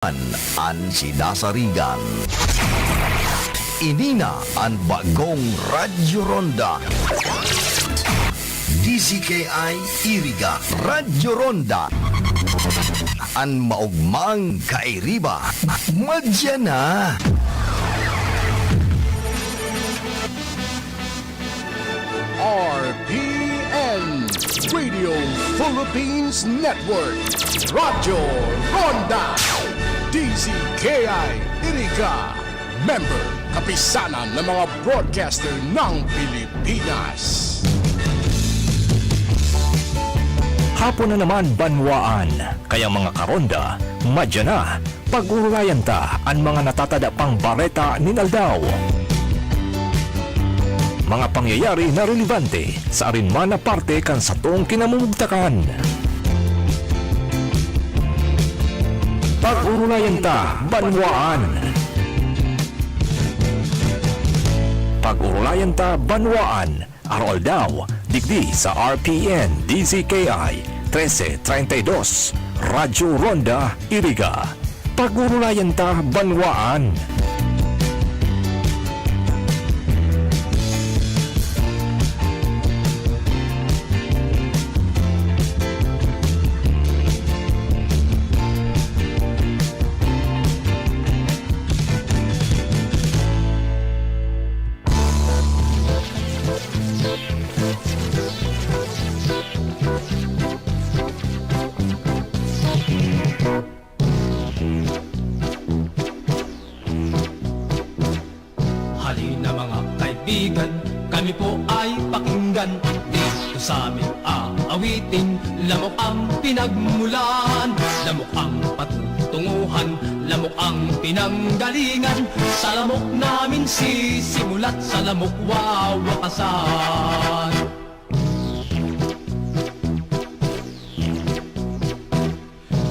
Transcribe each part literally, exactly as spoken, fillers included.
an sinasarigan. Ini na an bagong Radyo Ronda. D Z K I Iriga, Radyo Ronda. An maogmang kairiba, madya na. R P N, Radio Philippines Network, Radyo Ronda, D Z K I Iriga, member, Kapisanan ng mga Broadcaster ng Pilipinas. Hapon na naman, banwaan. Kaya, mga karonda, madya na. Pag-urulayan ta an mga natatada pang bareta nin aldaw. Mga pangyayari na relevante sa arin man na parte kan satong kinamumugtakan. Pag-urulayan ta, banwaan. Pag-urulayan ta, banwaan. Araw-aldaw, digdi sa R P N D Z K I trese treinta y dos, Radyo Ronda, Iriga. Pag-urulayan ta, banwaan. Halina, mga kaibigan, kami po ay pakinggan. Dito sa aming aawitin, lamok ang pinagmulan, lamok ang patutunguhan, lamok ang pinanggalingan. Sa lamok namin sisimulat, sa lamok wawakasan.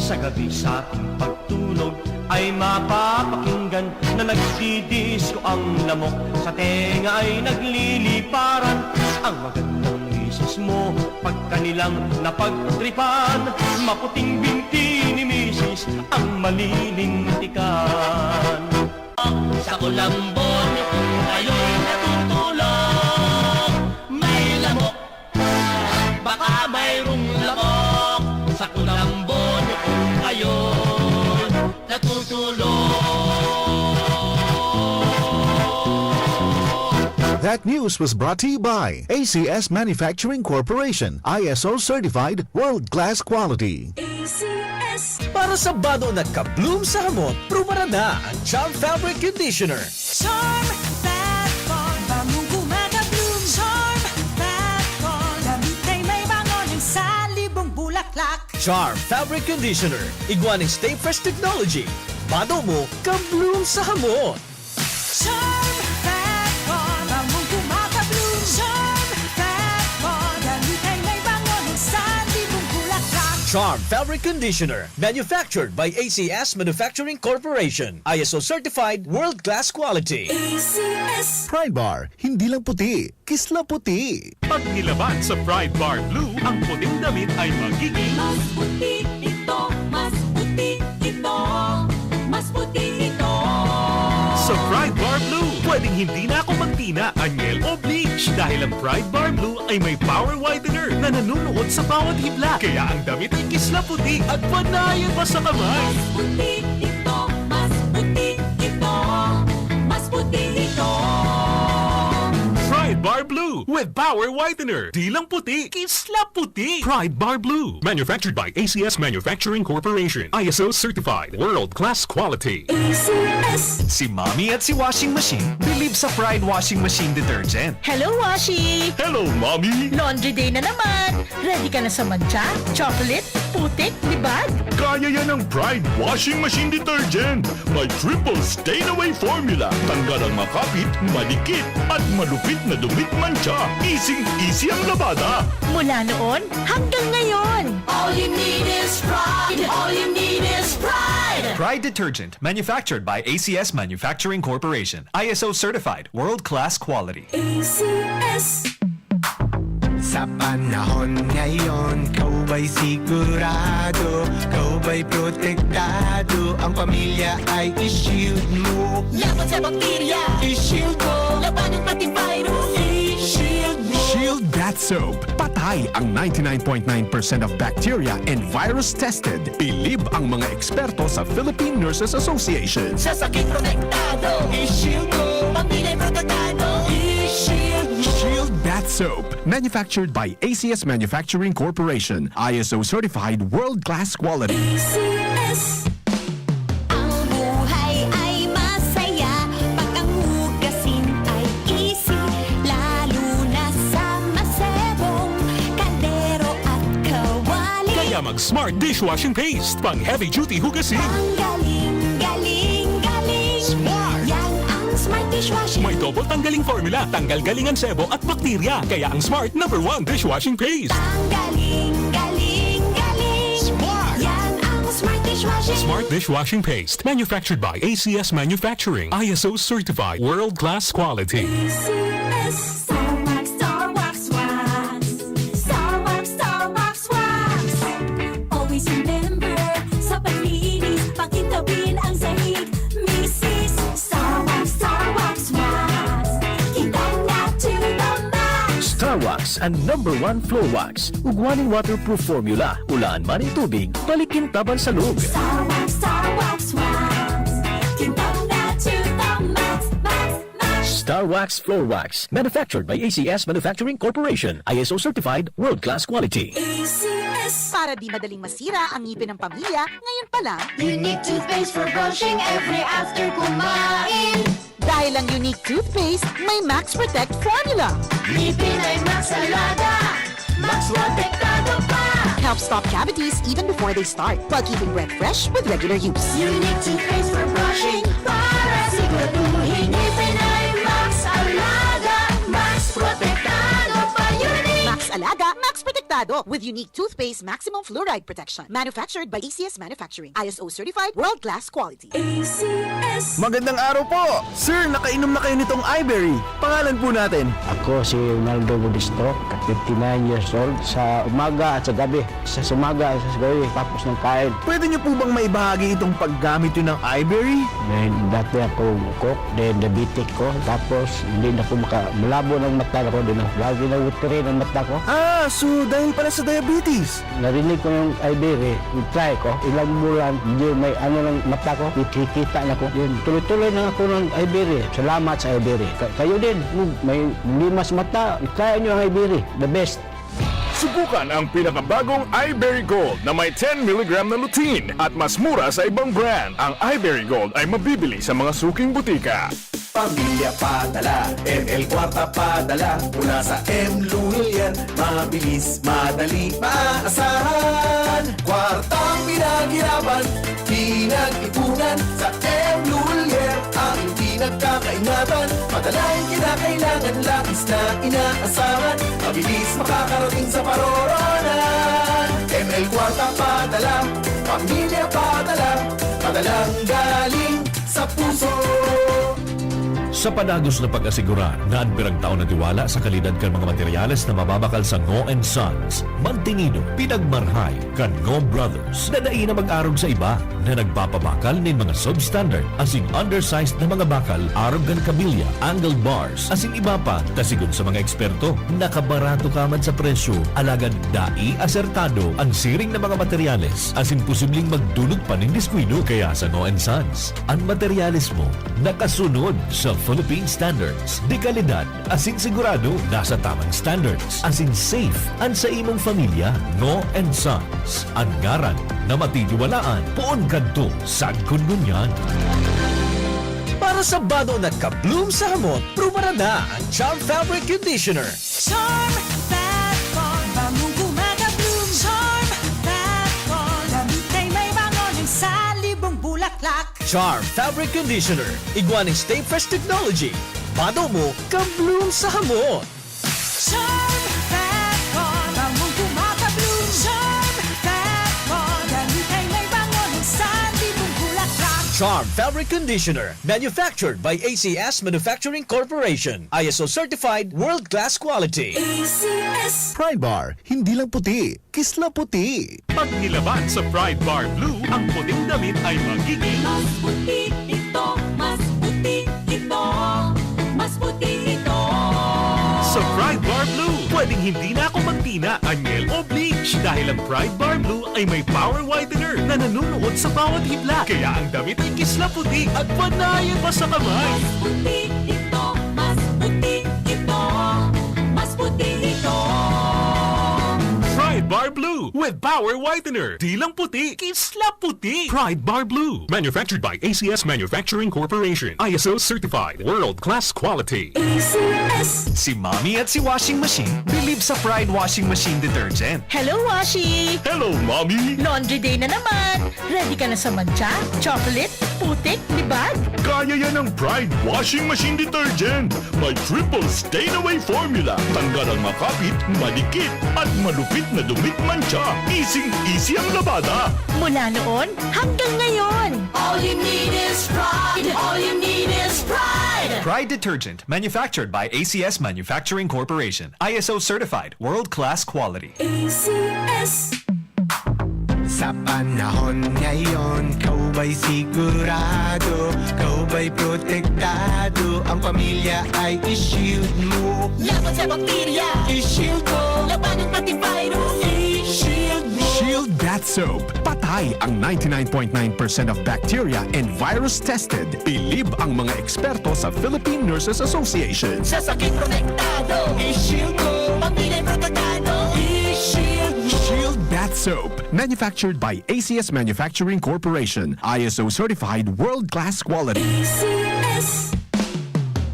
Sa gabi sa aking pagtulog ay mapapakinggan na nagdidisko ang lamok. Sa tenga ay nagliliparan ang magandang misis mo. Pagkanilang napagtripan, maputing binti ni misis ang malilintikan. Sa kulambo niyo kung kayo'y natutulog, may lamok. Baka mayroong lamok sa kulambo niyo kung kayo'y natutulog. That news was brought to you by A C S Manufacturing Corporation, I S O certified, world-class quality. A C S. Para sa bado na ka-bloom sa hamot, prubaran na ang Charm Fabric Conditioner. Charm Fat Bond, bangong kumakabloom. Charm Fat Bond, damit ay may bango ng salibong bulaklak. Charm Fabric Conditioner, igwa nin Stay Fresh Technology. Bado mo, ka-bloom sa hamot. Charm Fat Bond, bangong kumakabloom. Charm Fat Bond, damit ay may bango ng salibong bulaklak. Charm Fabric Conditioner, manufactured by A C S Manufacturing Corporation. I S O certified, world-class quality. A C S. Pride Bar, hindi lang puti, kisla puti. Pag nilaban sa Pride Bar Blue ang puting damit ay magiging Mas puti ito, mas puti ito, mas puti ito. Sa Pride Bar Blue, pwedeng hindi na ako magtina, anyel o bleach dahil ang Pride Bar Blue ay may power whitener na nanunuot sa bawat hibla. Kaya ang damit ay kisla puti at panayan pa sa kamay. Mas puti ito, mas puti ito, mas puti ito. Pride Bar Blue with power whitener. Di lang puti, kisla puti. Pride Bar Blue. Manufactured by A C S Manufacturing Corporation. I S O certified. World class quality. A C S. Si Mommy at si Washing Machine believe sa Pride Washing Machine Detergent. Hello, Washi! Hello, Mommy! Laundry day na naman! Ready ka na sa mantsa, chocolate, putik, libag? Kaya yan ng Pride Washing Machine Detergent. May triple stain away formula. Tanggal ang makapit, madikit, at malupit na dumit mantsa. Easing-easy ang labada. Mula noon hanggang ngayon. All you need is Pride. All you need is Pride. Pride Detergent, manufactured by A C S Manufacturing Corporation. I S O certified, world-class quality. A C S. Sa panahon ngayon, ikaw ba'y sigurado? Ikaw ba'y protektado? Ang pamilya ay i-shield mo. Laban sa bakterya, i-shield mo. Labanan pati virus, i-shield mo. Shield Bath Soap. Patay ang ninety-nine point nine percent of bacteria and virus tested. Bilib ang mga eksperto sa Philippine Nurses Association. Sa sakit protektado, i-shield mo. Pamilya protektado, i-shield mo. Shield Bath Soap. Manufactured by A C S Manufacturing Corporation. I S O certified, world-class quality. A C S. Ang buhay ay masaya pag ang hugasin ay easy, lalo na sa masebong kaldero at kawali. Kaya mag-Smart Dishwashing Paste, pang heavy duty hugasin. Ang galing, galing, galing. Smart! Yan ang Smart Dishwashing. May double tanggaling formula, tanggal galing ang sebo at bakterya. Kaya ang Smart, number one dishwashing paste. Ang galing, galing, galing. Smart! Yan ang Smart Dishwashing. Smart Dishwashing Paste. Manufactured by A C S Manufacturing. I S O certified. World-class quality. A C S. Star Wax, Star Wax, Wax. Star Wax, Star Wax, Wax. Always remember, sa paglinis, pakintabin ang sahig. Misis, Star Wax, Star Wax, Wax. Kintab na to the max. Star Wax, ang number one floor wax. Ugwa nin waterproof formula, ulaan man nin tubig, balik kintaban sa loob. Star Wax, Star Wax, Wax. Kintab na to the max, max, max. Star Wax Floor Wax, manufactured by A C S Manufacturing Corporation, I S O certified, world-class quality. A C S. Para di madaling masira ang ngipin ng pamilya, ngayon pa lang. Unique toothpaste for brushing every after kumain. Dahil ang Unique Toothpaste may Max Protect Formula. Ngipin ay Max Alaga, Max Protektado pa. Helps stop cavities even before they start, while keeping breath fresh with regular use. Unique Toothpaste for brushing, para siguraduhin ngipin ay Max Alaga, Max Protektado pa. Unique! Max Alaga, Max Protektado, with Unique Toothpaste Maximum Fluoride Protection. Manufactured by A C S Manufacturing. I S O certified, world-class quality. A C S. Magandang araw po! Sir, nakainom na kayo nitong Iberry. Pangalan po natin? Ako si Ronaldo Modesto, fifty-nine years old. Sa umaga at sa gabi, sa umaga at sa gabi, tapos ng kain. Pwede niyo po bang maibahagi itong paggamit niyo ng Iberry? May dati akong coke, then diabetic ko. Tapos, hindi na po maka-, malabo ng mata ko, din na, lagi na watery ang mata ko. Ah, so dahil pala sa diabetes? Narinig ko yung Iberry, try ko, ilang bulan, hindi may ano ng mata ko, kikita na ko. Yun, tuloy-tuloy na ako ng Iberry. Salamat sa Iberry. Ka-, kayo din, kung may limas mata, try nyo ang Iberry. The best. Subukan ang pinakabagong Iberry Gold na may ten milligram na lutein at mas mura sa ibang brand. Ang Iberry Gold ay mabibili sa mga suking butika. Pamilya Padala, M L Kwarta Padala, mula sa M Luwilier. Mabilis, madali, maaasahan. Kwartang pinaghirapan, pinag-ipunan, sa M Luwilier ang pinagkakaingatan. Padala ang kinakailangan, labis na inaasahan. Mabilis makakarating sa paroroonan. M L Kwarta Padala, Pamilya Padala, padalang galing sa puso. Sa padagos na pag-asigurar, naan pirang taon na tiwala sa kalidad kan mga materyales na mababakal sa Ngo and Sons. Mantinido, pinagmarhay kan Ngo Brothers na dai na mag-arog sa iba, na nagpapabakal nin mga substandard asin undersized na mga bakal arog kan kabilya, angled bars, asin iba pa, ta sigon sa mga eksperto, nakabarato ka man sa presyo, alagad dai asertado an siring na mga materyales, asin posibleng magdulot pa nin diskuido. Kaya sa Ngo and Sons, an materyales mo nakasunod sa Philippine Standards. De kalidad asin sigurado nasa tamang standards asin safe an sa imong pamilya. Ngo and Sons, an ngaran na matitiwalaan poon kadto sagkod ngunyan. Para sa banon at ka-bloom sa hamot, prubaran na ang Charm Fabric Conditioner. Charm Fat Con, bangong kumaka-bloom. Charm Fat Con, damit ay may bango ng salibong bulaklak. Charm Fabric Conditioner, igwa ning Stay Fresh Technology. Bado mo, ka-bloom sa hamot. Charm Fat Con, bangong kumaka-bloom. Charm Fat Con, damit ay may bango ng salibong bulaklak. Charm Fabric Conditioner, manufactured by A C S Manufacturing Corporation. I S O certified, world-class quality. A C S. Pride Bar, hindi lang puti, kisla puti. Pag nilaban sa Pride Bar Blue, ang puting damit ay magiging Mas puti ito, mas puti ito, mas puti ito. Sa Pride Bar Blue, pwedeng hindi na ako magtina, anyel o bleach dahil ang Pride Bar Blue ay may power whitener na nanunuot sa bawat hibla. Kaya ang damit ay kisla puti at panayan pa sa kamay. Mas puti ito, mas puti ito, mas puti ito. Pride Bar Blue with power whitener. Di lang puti, kisla puti. Pride Bar Blue. Manufactured by A C S Manufacturing Corporation. I S O certified. World class quality. A C S. Si Mommy at si Washing Machine believe sa Pride Washing Machine Detergent. Hello, Washi! Hello, Mommy! Laundry day na naman! Ready ka na sa mantsa, chocolate, putik, libag? Kaya yan ng Pride Washing Machine Detergent. May triple stain away formula. Tanggal ang makapit, madikit, at malupit na dumit mantsa. Easing-easy ang labada. Mula noon hanggang ngayon. All you need is Pride. All you need is Pride. Pride Detergent, manufactured by A C S Manufacturing Corporation. I S O certified, world-class quality. A C S. Sa panahon ngayon, ikaw ba'y sigurado? Ikaw ba'y protektado? Ang pamilya ay i-shield mo. Laban sa bakterya, i-shield mo. Labanan pati virus, i-shield mo. Shield Bath Soap. Patay ang ninety-nine point nine percent of bacteria and virus tested. Bilib ang mga eksperto sa Philippine Nurses Association. Sa sakit protektado, i-shield mo. Pamilya protektado, i-shield mo. Shield Bath Soap. Manufactured by A C S Manufacturing Corporation. I S O certified, world-class quality. A C S.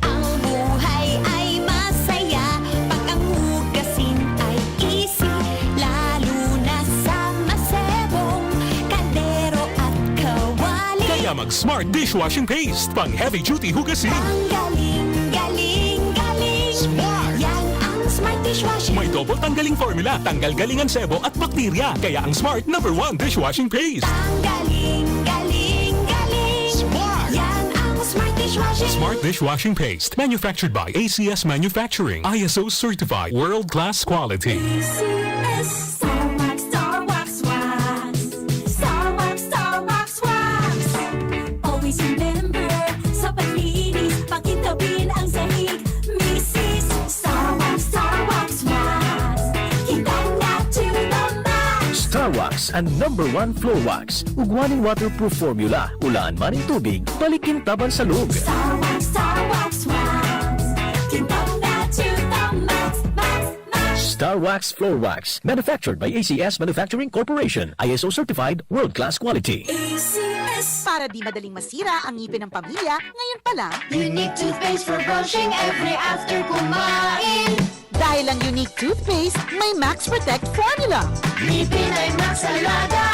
Ang buhay ay masaya pag ang hugasin ay easy, lalo na sa masebong kaldero at kawali. Kaya mag Smart Dishwashing Paste, pang heavy duty hugasin. Ang galing, galing, galing. Smart! Yan ang Smart Dishwashing. May double tanggaling formula, tanggal galing ang sebo at bakterya. Kaya ang Smart number one dishwashing paste. Ang galing, galing, galing. Smart! Yan ang Smart Dishwashing. Smart Dishwashing Paste, manufactured by A C S Manufacturing, I S O certified, world-class quality. A C S. Star Wax, Star Wax, Wax. Star Wax, Star Wax, Wax. Always remember, sa paglinis, pakintabin ang sahig. Misis, Star Wax, Star Wax, Wax. Kintang na to the max. Star Wax, ang number one floor wax. Ugwaning waterproof formula. Ulaan man nin tubig, balik kintaban sa log. Star Wax, Star Wax, Wax. Kintang na to the max, max, max. Star Wax Floor Wax, manufactured by A C S Manufacturing Corporation, I S O certified, world-class quality. A C S. Para di madaling masira ang ngipin ng pamilya, ngayon pa lang. Unique toothpaste for brushing every after kumain. Dahil ang Unique Toothpaste may Max Protect Formula. Ngipin ay Max Alaga,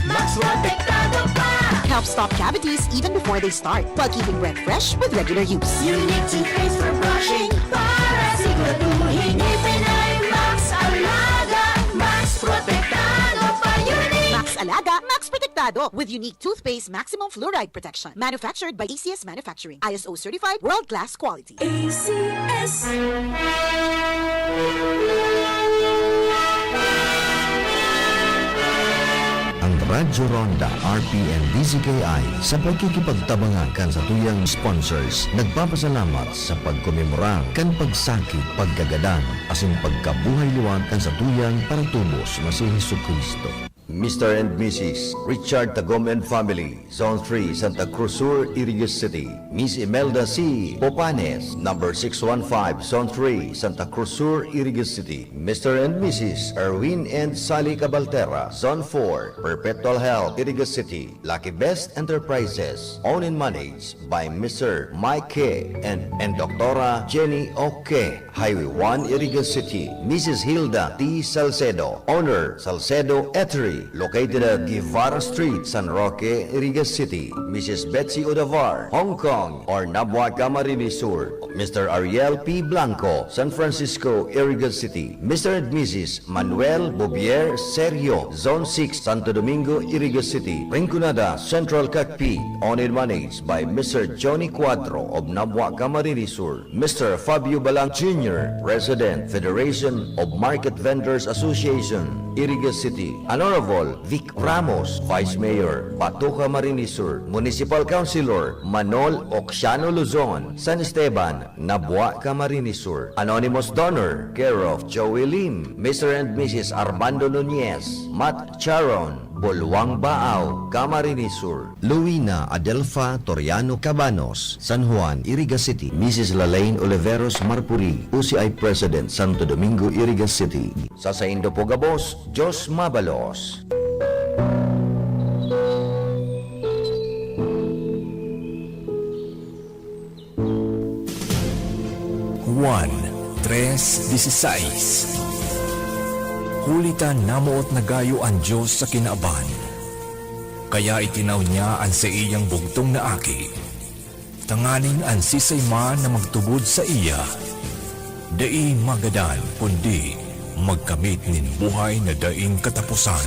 Max Protektado pa. Helps stop cavities even before they start, while keeping breath fresh with regular use. Unique toothpaste for brushing para siguraduhin ngipin ay Max Alaga, Max Protektado pa. Unique! Max Alaga, Max Protektado with Unique Toothpaste Maximum Fluoride Protection. Manufactured by A C S Manufacturing. I S O certified, world-class quality. A C S. Ang Radyo Ronda, R P N D Z K I, sa pakikipagtabangan kan satuyang sponsors, nagpapasalamat sa pagkomemora kan pagsakit, pagkagadan, asin pagkabuhay liwat kan satuyang paratubos na si Jesu-Cristo. Mister and Missus Richard Tagom and family, Zone three, Santa Cruz Sur, Iriga City. Miss Imelda C. Popanes, number six one five, Zone three, Santa Cruz Sur, Iriga City. Mister and Missus Erwin and Sally Cabaltera, Zone four, Perpetual Health, Iriga City. Lucky Best Enterprises, owned and managed by Mister Mike K. and, and Doctora Jenny Oke. Highway one, Iriga City. Missus Hilda T. Salcedo, owner, Salcedo Eatery. located at Guevara Street, San Roque, Iriga City. Missus Betsy Odavar, Hong Kong, or Nabua, Camarines Sur. Mister Ariel P. Blanco, San Francisco, Iriga City. Mister and Missus Manuel Bobier Serio, Zone six, Santo Domingo, Iriga City. Rinconada Central Cockpit, owned and managed by Mister Johnny Cuadro of Nabua, Camarines Sur. Mister Fabio Balang Junior, President, Federation of Market Vendors Association, Iriga City. Honorable Vic Ramos, Vice Mayor, Bato, Camarines Sur. Municipal Councilor Manol Oxiano Luzon, San Esteban, Nabua, Camarines Sur. Anonymous donor, care of Joey Lim, Mister and Missus Armando Nunez, Matt Charon, Boluang Baao, Camarines Sur. Luina Adelfa Toriano Cabanos, San Juan, Iriga City. Missus Lalaine Oliveros Marpuri, U C I President, Santo Domingo, Iriga City. Sa saindo po gabos, Diyos mabalos. Juan tres dieciséis. Huli ta namoot na gayo an Dios sa kinaban, kaya itinaw niya an saiyang bugtong na Aki, tanganing an siisay man na magtubod saiya, dai magadan, kundi magkamit nin buhay na daing kataposan.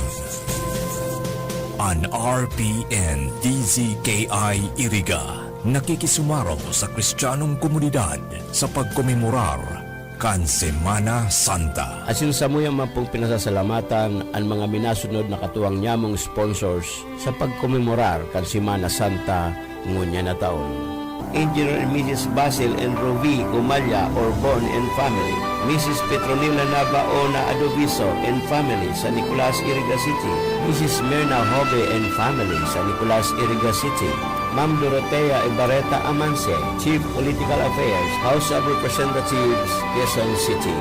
An R P N D Z K I Iriga nakikisumaro sa Kristiyanong komunidad sa pagkomemorar kan Semana Santa. Asin samuyang man pong pinasasalamatan an mga minasunod na katuwang nyamong sponsors sa pagkomemorar kan Semana Santa ngunyan na taon. Engineer and Missus Basil and Rovi Gumaya Orbon and family, Missus Petronila Nabaona Adoviso and family, San Nicolas, Iriga City, Missus Mirna Hobe and family, San Nicolas, Iriga City, Ma'am Dorotea Ibarreta Amanse, Chief Political Affairs, House of Representatives, Quezon City,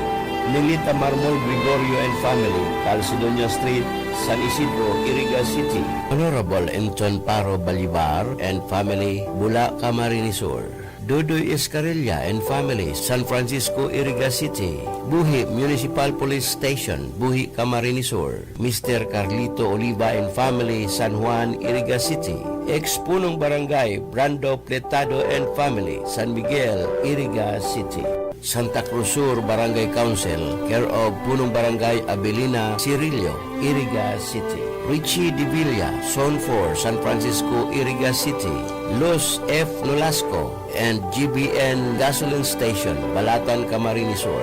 Nelita Marmol Gregorio and family, Calcedonia Street, San Isidro, Iriga City. Honorable Enchon Paro Balibar and family, Bula, Camarines Sur. Dudoy Escarilla and family, San Francisco, Iriga City. Buhi Municipal Police Station, Buhi, Camarines Sur. Mister Carlito Oliva and family, San Juan, Iriga City. Ex-punong barangay, Brando Pletado and family, San Miguel, Iriga City. Santa Cruz Sur Barangay Council, care of Punong Barangay Abelina Cirillo, Iriga City. Richie Divilla, Zone four, San Francisco, Iriga City. Luz F. Nolasco and G B N Gasoline Station, Balatan, Camarines Sur.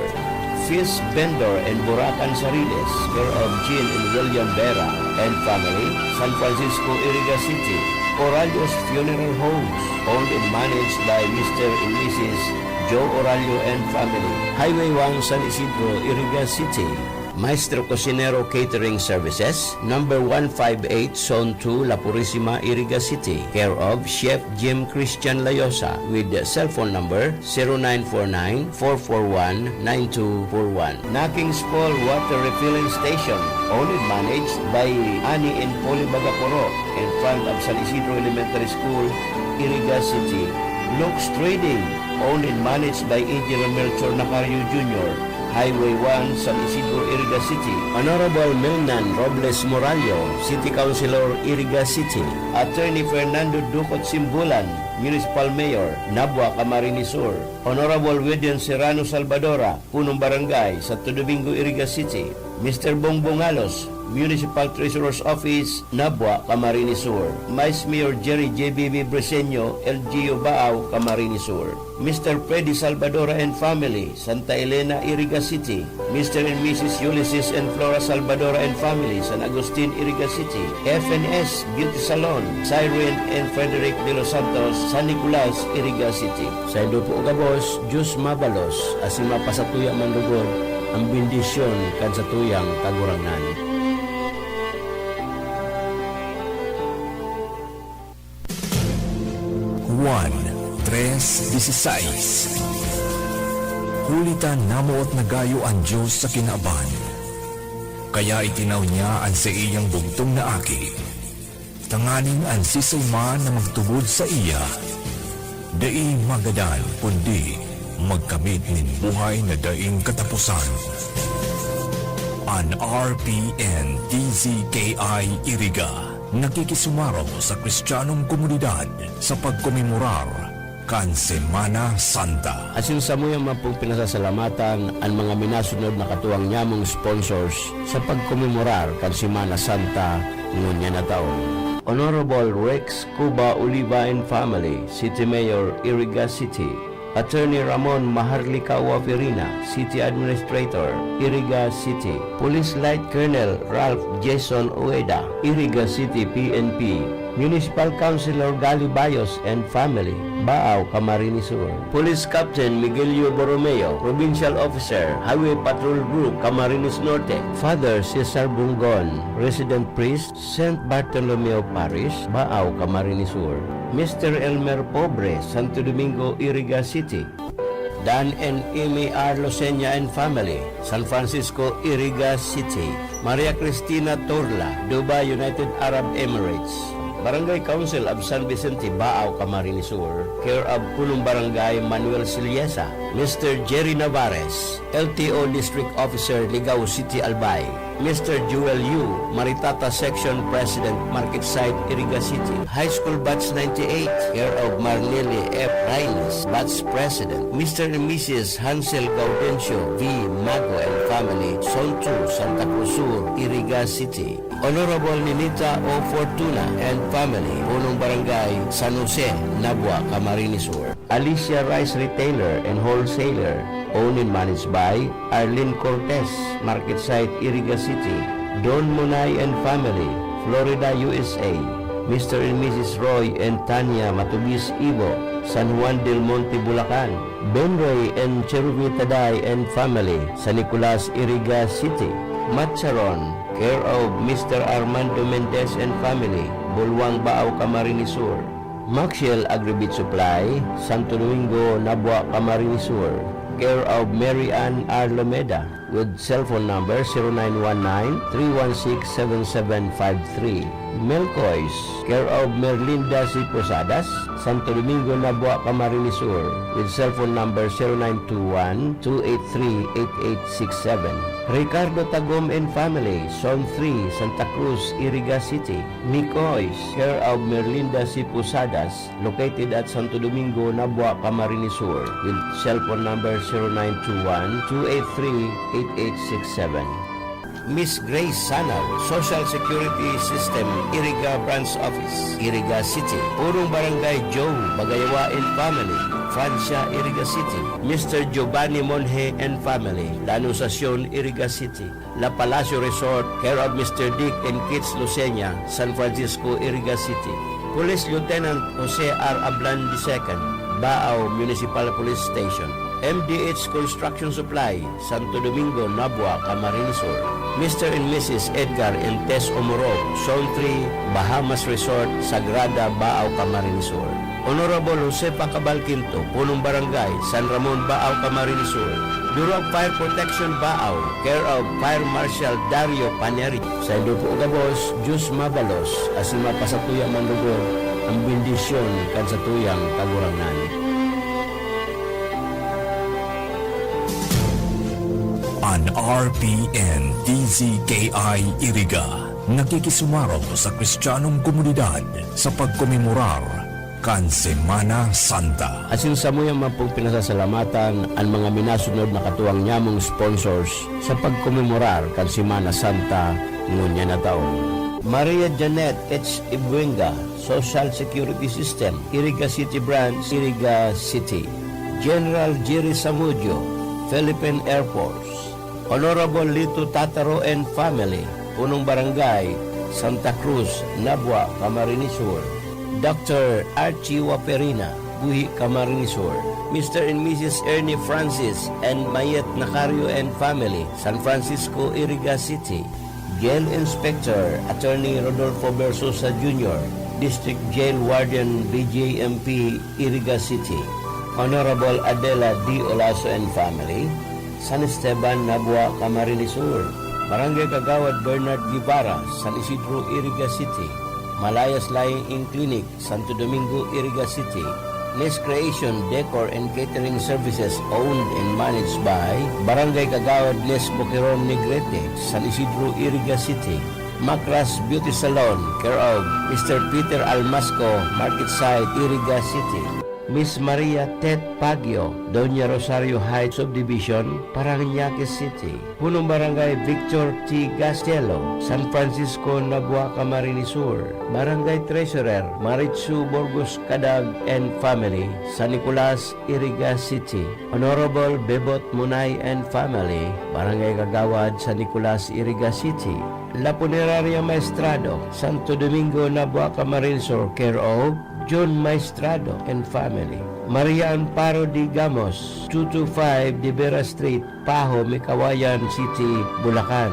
Fish Vendor and Burakan Sariles, care of Jean and William Vera and family, San Francisco, Iriga City. Oralio's Funeral Homes, owned and managed by Mister and Missus Joe Oralio and family, Highway one, San Isidro, Iriga City. Maestro Cocinero Catering Services, number one five eight, Zone two, La Purisima, Iriga City, care of Chef Jim Christian Layosa, with cellphone number zero nine four nine, four four one, nine two four one. Nakings Fall Water Refilling Station, owned and managed by Ani and Polly Bagaporo, in front of San Isidro Elementary School, Iriga City. Looks Trading, owned and managed by Engineer Melchor Nacario Junior, Highway one, San Isidro, Iriga City. Honorable Milnan Robles Morallo, City Councilor, Iriga City. Attorney Fernando Ducot Simbulan, Municipal Mayor, Nabua, Camarines Sur. Honorable Widen Serrano Salvadora, Punong Barangay, Santo Domingo, Iriga City. Mister Bongbong Alos, Municipal Treasurer's Office, Nabua, Camarines Sur. Vice Mayor Jerry J B B Briseño, L G U Baao, Camarines Sur. Mister Freddy Salvadora and family, Santa Elena, Iriga City. Mister and Missus Ulysses and Flora Salvadora and family, San Agustin, Iriga City. F N S Beauty Salon, Cyrene and Frederick De Los Santos, San Nicolas, Iriga City. Saindo po gabos, Diyos mabalos, asin mapasatuya man lugod an bendisyon kan satuyang Kagurangnan. Juan tres dieciséis. Huli ta namoot na gayo an Dios sa kinaban, kaya itinaw niya an saiyang bugtong na Aki, tanganing an siisay man na magtubod saiya, dai magadan, kundi magkamit nin buhay na daing kataposan. An R P N D Z K I Iriga nakikisumarong sa Kristiyanong komunidad sa pagkomemorar kan Semana Santa. Asin samuyang man pong pinasasalamatan an mga minasunod na katuwang nyamong sponsors sa pagkomemorar kan Semana Santa ngunyan na taon. Honorable Rex Cuba Oliva and family, City Mayor, Iriga City. Attorney Ramon Maharlika Waferina, City Administrator, Iriga City. Police Light Colonel Ralph Jason Ueda, Iriga City P N P. Municipal Councilor Gali Bayos and family, Baao, Camarines Sur. Police Captain Miguelio Borromeo, Provincial Officer, Highway Patrol Group, Camarines Norte. Father Cesar Bungon, Resident Priest, Saint Bartolomeo Parish, Baao, Camarines Sur. Mister Elmer Pobre, Santo Domingo, Iriga City. Dan and Amy R. Lucena and family, San Francisco, Iriga City. Maria Cristina Torla, Dubai, United Arab Emirates. Barangay Council of San Vicente, Baao, Camarines Sur, care of Punong Barangay Manuel Siliesa. Mister Jerry Navarez, L T O District Officer, Ligao City, Albay. Mister Joel Yu, Maritata Section President, Market Site, Iriga City. High School Batch ninety-eight, care of Marneli F. Rines, Batch President. Mister and Missus Hansel Gaudencio V. Mago and family, Zone two, Santa Cruz Sur, Iriga City. Honorable Ninita O. Fortuna and family, Punong Barangay San Jose, Nabua, Camarines Sur. Alicia Rice Retailer and Wholesaler, owned and managed by Arlene Cortez, Market Site, Iriga City. Don Monay and family, Florida, U S A. Mister and Missus Roy and Tanya Matubis Ibo, San Juan del Monte, Bulacan. Ben Roy and Cherubita Day and family, San Nicolas, Iriga City. Macharon, care of Mister Armando Mendez and family, Bulwang, Baao, Camarines Sur. Maxiel Agribeef Supply, Santo Domingo, Nabua, Camarines Sur, care of Mary Ann R. Lomeda, with cellphone number zero nine one nine, three one six, seven seven five three. Melcois, care of Merlinda C. Posadas, Santo Domingo, Nabua, Camarines Sur, with cellphone number zero nine two one, two eight three, eight eight six seven. Ricardo Tagom and family, Zone three, Santa Cruz, Iriga City. Micois, care of Merlinda C. Posadas, located at Santo Domingo, Nabua, Camarines Sur, with cellphone number zero nine two one, two eight three, eight eight six seven. Miss Grace Sanaw, Social Security System, Iriga Branch Office, Iriga City. Punong Barangay Joe Bagayawa and family, Francia, Iriga City. Mister Giovanni Monje and family, Tanusasyon, Iriga City. La Palacio Resort, care of Mister Dick and Kids Lucena, San Francisco, Iriga City. Police Lieutenant Jose R. Ablan the second, Baao Municipal Police Station. M D H Construction Supply, Santo Domingo, Nabua, Camarines Sur. Mister and Missus Edgar and Tess Omorog, Zone three, Bahamas Resort, Sagrada, Baao, Camarines Sur. Honorable Josefa Cabal Quinto, Punong Barangay, San Ramon, Baao, Camarines Sur. Bureau of Fire Protection, Baao, care of Fire Marshal Dario Paneri. Saindo po gabos, Diyos mabalos, asin mapasatuya man lugod an bendisyon kan satuyang Kagurangnan. An R P N D Z K I Iriga nakikisumarong sa Kristiyanong komunidad sa pagkomemorar kan Semana Santa. Asin samuya man pong pinasasalamatan an mga minasunod na katuwang nyamong sponsors sa pagkomemorar kan Semana Santa ngunyan na taon. Maria Janet H. Ibuenga, Social Security System, Iriga City Branch, Iriga City. General Jerry Samudio, Philippine Air Force. Honorable Lito Tataro and family, Punong Barangay, Santa Cruz, Nabua, Camarines Sur. Doctor Archie Waperina, Buhi, Camarines Sur. Mister and Missus Ernie Francis and Mayet Nacario and family, San Francisco, Iriga City. Jail Inspector Attorney Rodolfo Versosa Junior, District Jail Warden, B J M P, Iriga City. Honorable Adela D. Olaso and family, San Esteban, Nabua, Camarines Sur. Barangay Kagawad Bernard Guevara, San Isidro, Iriga City. Malayas Lying-in Clinic, Santo Domingo, Iriga City. Nest Creation Decor and Catering Services, owned and managed by Barangay Kagawad Nes Boqueron, Negrete, San Isidro, Iriga City. Macras Beauty Salon, care of Mister Peter Almasco, Market Side, Iriga City. Miss Maria Tet Pagyo, Doña Rosario Heights Subdivision, Parañaque City. Punong Barangay Victor T. Gastielo, San Francisco, Nabua, Camarines Sur. Barangay Treasurer Maritsu Burgos Cadag and family, San Nicolas, Iriga City. Honorable Bebot Munay and family, Barangay Kagawad, San Nicolas, Iriga City. La Punerarya Maestrado, Santo Domingo, Nabua, Camarines Sur, care of John Maestrado and family. Maria Amparo de Gamos, two two five De Vera Street, Paho, Mikawayan City, Bulacan.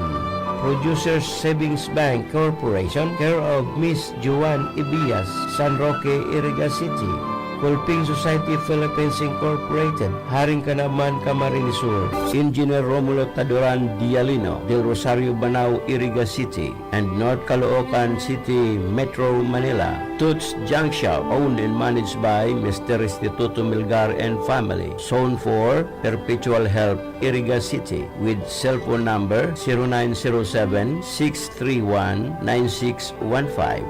Producers Savings Bank Corporation, care of Miss Joan Ibias, San Roque, Iriga City. Kulping Society Philippines Incorporated, Haring Kanaman, Camarines Sur. Engineer Romulo Taduran Dialino, Del Rosario, Banao, Iriga City, and North Caloocan City, Metro Manila. Toots Junk Shop, owned and managed by Mister Restituto Milgar and family. Zone four, Perpetual Help, Iriga City, with cellphone number zero nine zero seven, six three one, nine six one five.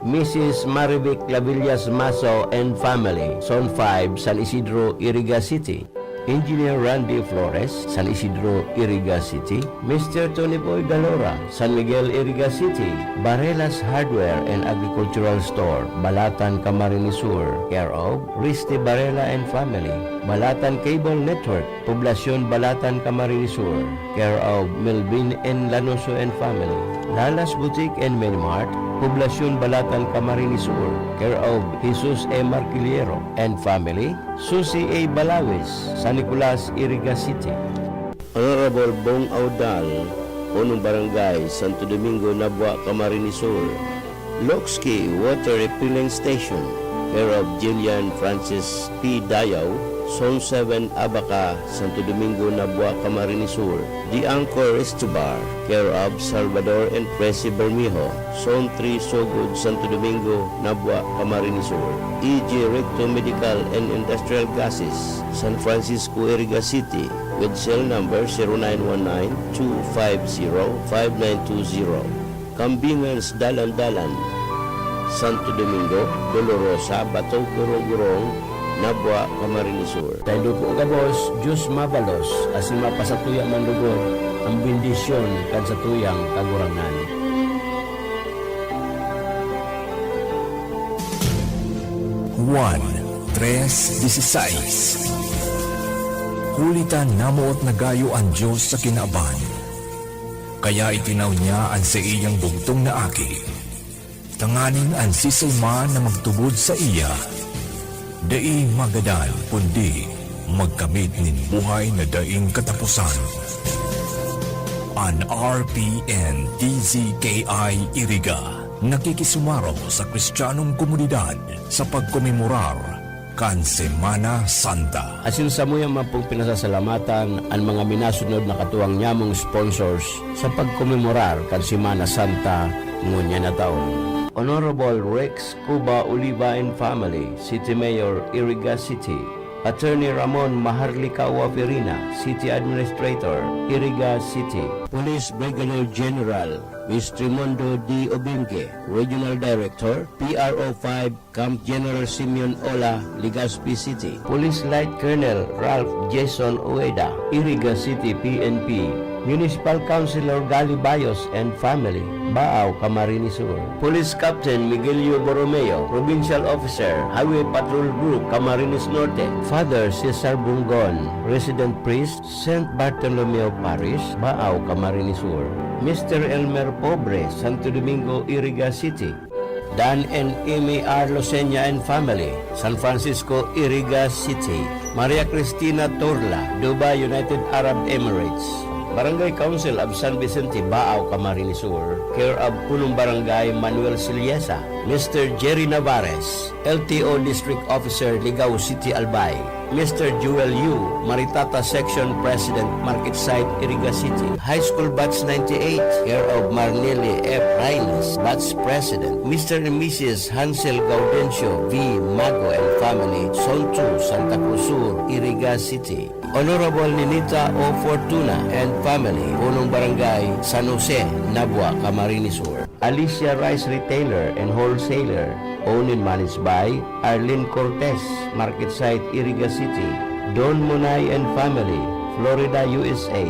Missus Marivic Clavillas Maso and family, Zone five, San Isidro, Iriga City. Engineer Randy Flores, San Isidro, Iriga City. Mister Tony Boy Galora, San Miguel, Iriga City. Barelas Hardware and Agricultural Store, Balatan, Camarines Sur, care of Risty Barela and family. Balatan Cable Network, Poblacion Balatan, Camarines Sur, care of Melvin N. Lanoso and family. Lalas Boutique and Mini Mart, Poblacion Balatan, Camarines Sur, care of Jesus E. Marquillero and family. Susi A. Balawis, San Nicolas, Iriga City. Honorable Bong Audal, Punong Barangay, Santo Domingo, Nabua, Camarines Sur. Loxki Water Refilling Station, care of Jillian Francis P. Dayaw, Zone seven, Abaca, Santo Domingo, Nabua, Camarines Sur. The Anchor Resto Bar, care of Salvador and Presi Bermejo, Zone three, Sogod, Santo Domingo, Nabua, Camarines Sur. E G Recto Medical and Industrial Gases, San Francisco, Iriga City, with cell number zero nine one nine, two five zero, five nine two zero. Kambingan sa Dalan-dalan, Santo Domingo, Dolorosa, Bato, Gurong-gurong, Nabua, Camarines Sur. Saindo po gabos, Diyos mabalos, asin mapasatuya man lugod an bendisyon kan satuyang Kagurangnan. Juan tres dieciséis. Huli ta namoot na gayo an Dios sa kinaban, kaya itinaw niya an saiyang bugtong na Aki, tanganing an siisay man na magtubod saiya dai magadan, kundi magkamit nin buhay na daing kataposan. An R P N D Z K I Iriga nakikisumaro sa Kristiyanong komunidad sa pagkomemorar kan Semana Santa. Asin samuya man pong pinasasalamatan an mga minasunod na katuwang nyamong sponsors sa pagkomemorar kan Semana Santa ngunyan na taon. Honorable Rex Cuba Oliva and family, City Mayor, Iriga City. Attorney Ramon Maharlikawa Ferina, City Administrator, Iriga City. Police Brigadier General Mister Raimundo D. Obingue, Regional Director, P R O five, Camp General Simeon Ola, Legazpi City. Police Light Colonel Ralph Jason Ueda, Iriga City P N P. Municipal Councilor Gali Bayos and family, Baao, Camarines Sur. Police Captain Miguelio Borromeo, Provincial Officer, Highway Patrol Group, Camarines Norte. Father Cesar Bungon, Resident Priest, Saint Bartolomeo Parish, Baao, Camarines Sur. Mister Elmer Pobre, Santo Domingo, Iriga City. Dan and Amy R. Losenya and family, San Francisco, Iriga City. Maria Cristina Torla, Dubai, United Arab Emirates. Barangay Council of San Vicente, Baao, Camarines Sur, care of Punong Barangay Manuel Siliesa. Mister Jerry Navarez, L T O District Officer, Ligao City, Albay. Mister Joel Yu, Maritata Section President, Market Site, Iriga City. High School Batch ninety-eight, care of Marneli F. Reynes, Batch President. Mister and Missus Hansel Gaudencio V. Mago and Family, Zone two, Santa Cruz Sur, Iriga City. Honorable Ninita O Fortuna and family, Punong Barangay San Jose, Nabua, Camarines Sur. Alicia Rice Retailer and Wholesaler, owned and managed by Arlene Cortez, Market Site, Iriga City. Don Monay and family, Florida, U S A.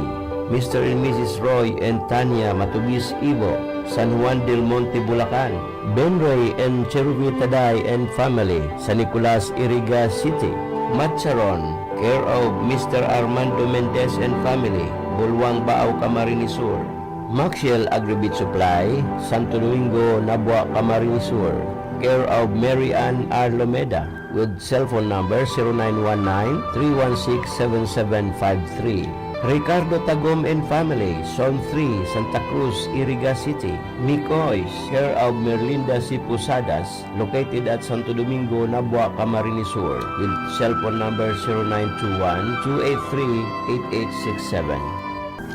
Mister and Missus Roy and Tanya Matubis Ibo, San Juan del Monte, Bulacan. Ben Roy and Cherubin Taday and family, San Nicolas, Iriga City. Macharon, care of Mister Armando Mendez and family, Bulwang, Baao, Camarines Sur. Maxiel Agribeef Supply, Santo Domingo, Nabua, Camarines Sur, care of Mary Ann Arlomeda, with cellphone number zero nine one nine, three one six, seven seven five three. Ricardo Tagom and family, Zone three, Santa Cruz, Iriga City. Mikoys, care of Merlinda C. Posadas, located at Santo Domingo, Nabua, Camarines Sur, with cellphone number zero nine two one, two eight three, eight eight six seven.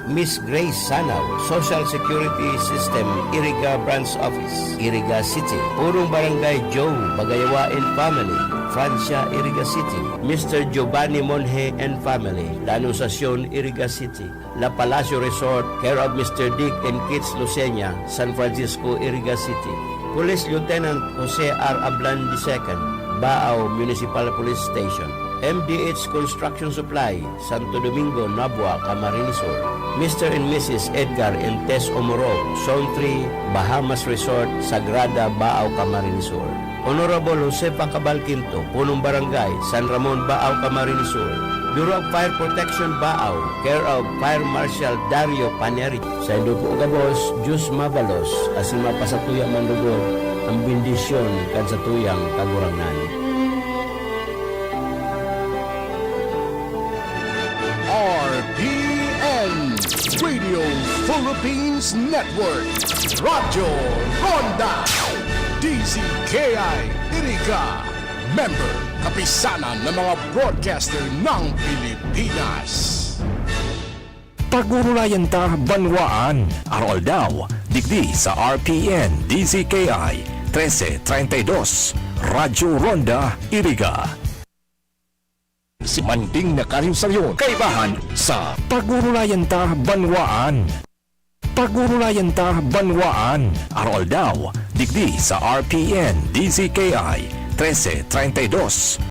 Miss Grace Sanaw, Social Security System, Iriga Branch Office, Iriga City. Purong Barangay Joe Bagayawa and family, Francia, Iriga City. Mister Giovanni Monje and family, La Anunciacion, Iriga City. La Palacio Resort, care of Mister Dick and Kids Lucena, San Francisco, Iriga City. Police Lieutenant Jose R. Ablan the second, Baao Municipal Police Station. M D H Construction Supply, Santo Domingo, Nabua, Camarines Sur. Mister and Missus Edgar and Tess Omoro, Zone three, Bahamas Resort, Sagrada, Baao, Camarines Sur. Honorable Josefa Cabal Quinto, Punong Barangay, San Ramon, Baao, Camarines Sur. Bureau of Fire Protection, Baao, care of Fire Marshal Dario Paneri. Saindo po gabos, Diyos mabalos, asin mapasatuya man lugod an bendisyon kan satuyang Kagurangnan. R P N, Radio Philippines Network, Radyo Ronda, D Z K I Iriga, member, Kapisanan ng mga Broadcaster ng Pilipinas. Pagurulayan ta banwaan, aroaldaw, digdi sa R P N D Z K I trese treinta y dos, Radyo Ronda, Iriga. Si Manding na Karinsayon, kaibahan sa Pagurulayan ta banwaan. Pagurulayan ta banwaan, aroaldaw, digdi sa R P N D Z K I trese treinta y dos,